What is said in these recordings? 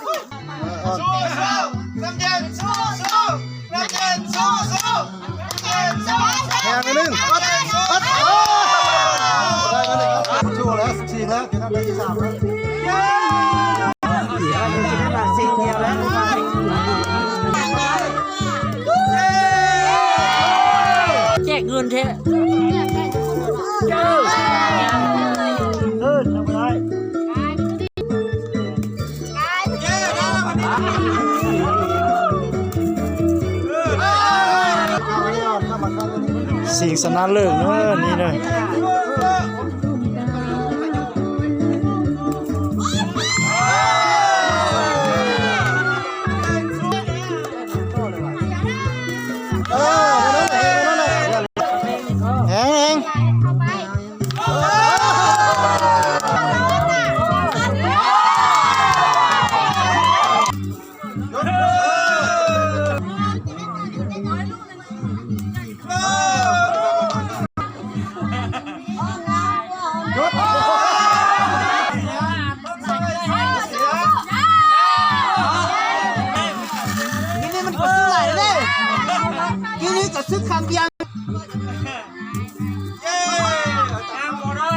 เออ สู้ๆ น้ำเย็นสู้ๆ น้ำเย็นสู้ๆ น้ำเย็นสู้ๆ แฮงนิดนึง ได้มาหนึ่งครับ สู้แล้ว สี่แล้ว เดี๋ยวทำได้ที่สามแล้ว แจกเงินแท้ เออ ทำอะไร ຊິງຊະນະເລີກເດີ ນີ້ເດີ. ເອີ ນັ້ນແຫຼະ ນັ້ນແຫຼະ ແຮງໆ. ກິນນີ້ມັນກະຊື້ຫຼາຍເດ້ ກິນນີ້ກະຊື້ຄຳບຽງ. ເຢ້ ຕາມບໍ່ໄດ້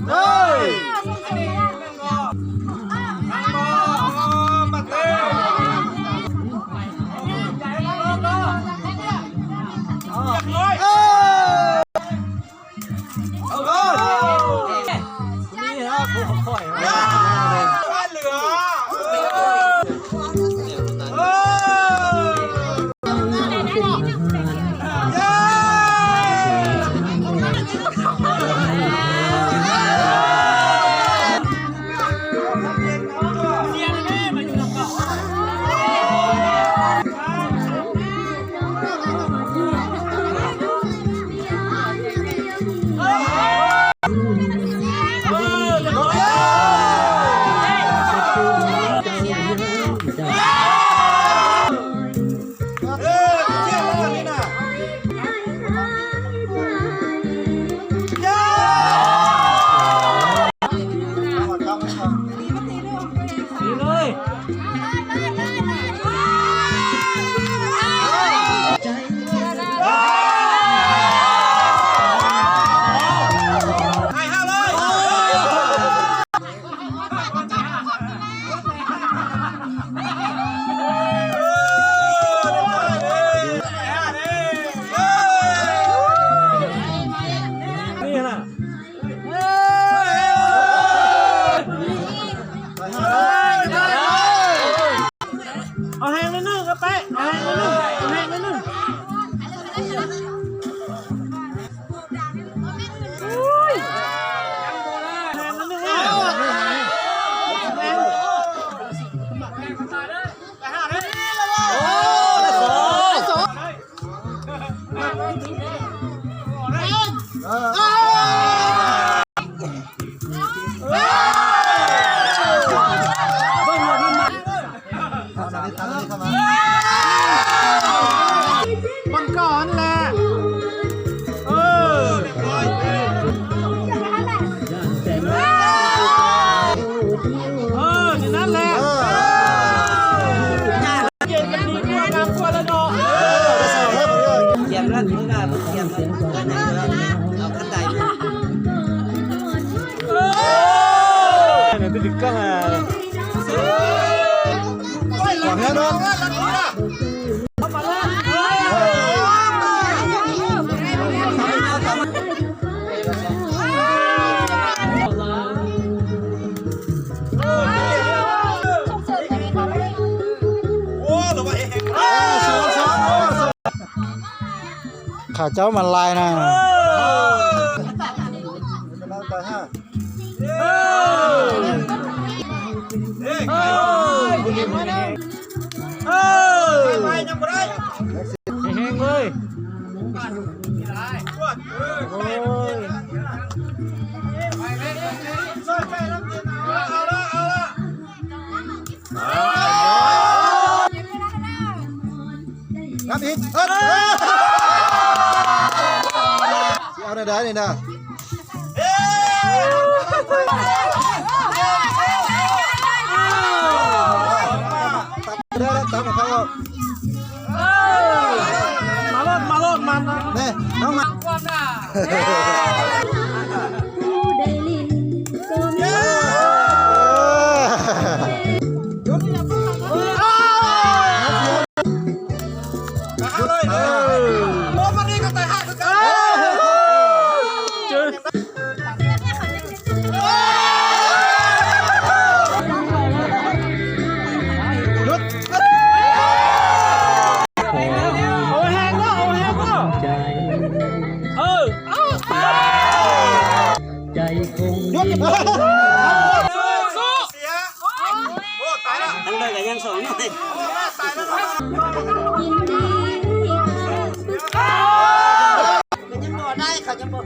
ເຮີ້ຍ ເອີ ເອີ ນີ້ນະ ຜູ້ຂ້ອຍ ເຫຼືອ ເອີ ເອີ ເອົາແຮງໜ້ອຍໜຶ່ງ ເອົາໄປ ເອົາແຮງໜ້ອຍໜຶ່ງ ເອົາແຮງໜ້ອຍໜຶ່ງ ໂອ້ຍ ແຮງໜ້ອຍໜຶ່ງ ແຮງ ໂອ້ຍ ມັນກ່ອນແຫຼະ ເອີ ເອີ ນັ້ນແຫຼະ ເອີ ເຢັນກັນດີກວ່າ. ແນ່ນອນ ເຂົາເຈົ້າມັນຫຼາຍນະ. ແຮງໆເວີຍ. ໂອ້ຍ ນັບອີກ ເອີ ຊິເອົາແນວໃດນີ້ນະ? ໄດ້ແລ້ວ ຕາມຂອງເຂົາ. ເອີ ມາໂລດ ມາໂລດ ມາ ແນ່ ນ້ອງມາ. ຜູ້ໃດຫຼິ້ນກໍມີ. ເອີ ຢຸດ ເອີ ຢຸດ ໂອ້ ແຮງເນາະ ໂອ້ ແຮງເນາະ. ເອີ ເອົາ ໃຈຄົງ ຢຸດ ສູ້ໆ. ເສຍ ໂອ້ ຕາຍລະ ທັງເລີກກໍຍັງສອງໜ້ອຍ. ຍິນດີ ຍັງບໍ່ໄດ້ ເຂົາຍັງບໍ່